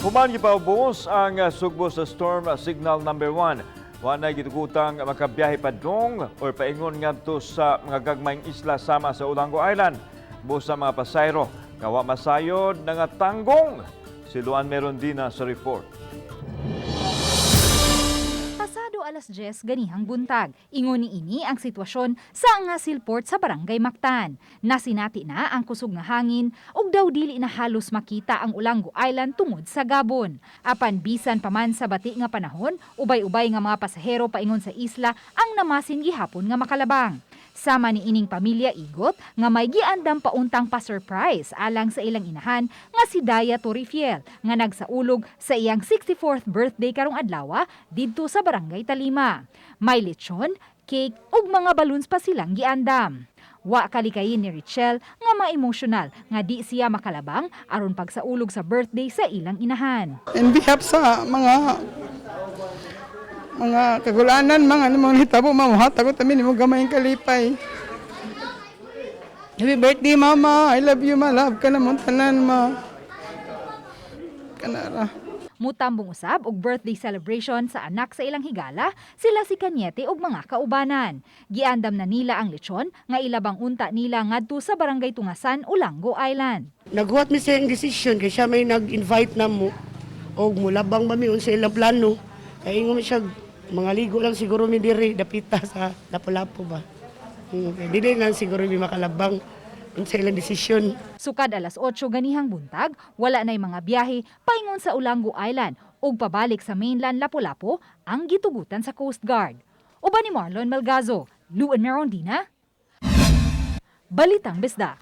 Human gipaubos ang sugbo sa storm signal number 1. Wa na gitugutang makabiyahe padung or paingon ngadto sa mga gagmayng isla sama sa Olango Island. Busa mga pasayro nga wa masayod nangatanggong. Si Luan Merondina sa report. Pasado alas 10 ganihang buntag, ingon ni ini ang sitwasyon sa Angasil Port sa Barangay Mactan. Nasinati na ang kusog nga hangin ug daw dili na halos makita ang Olango Island tungod sa gabon. Apan bisan pa man sa bati nga panahon, ubay-ubay nga mga pasahero paingon sa isla ang namasin gihapon nga makalabang. Sama ni ining pamilya Igot nga may giandam pauntang pa-surprise alang sa ilang inahan nga si Daya Torrifiel nga nagsaulog sa iyang 64th birthday karong adlaw didto sa Barangay Talima. May lechon, cake ug mga balloons pa silang giandam. Wa kalikayin ni Richelle nga ma-emotional nga di siya makalabang aron pagsaulog sa birthday sa ilang inahan. In behalf sa mga kagulanan, mga ano mga hitabo, mamuhatag ko kami nimo gamay kalipay. Happy birthday, Mama. I love you, ma. Love ka na tanan, ma. Kanara. Mutambong usab og birthday celebration sa anak sa ilang higala, sila si Kanyete og mga kaubanan. Giandam na nila ang lechon nga ilabang unta nila ngadto sa Barangay Tungasan, Olango Island. Naghuwat mi sa iyang desisyon kay siya may nag-invite na mo og mulabang ba mi unsa ilang plano. Kay ingon mi siya mga ligo lang siguro mi diri dapita sa Lapu-Lapu ba. Kay dili lang siguro mi makalabang unsa ilang desisyon. Sukad alas 8 ganihang buntag, wala na'y mga biyahe paingon sa Olango Island ug pabalik sa mainland Lapu-Lapu ang gitugutan sa Coast Guard. Uban ni Marlon Melgazo, Luan Merondina, Balitang Bisdak.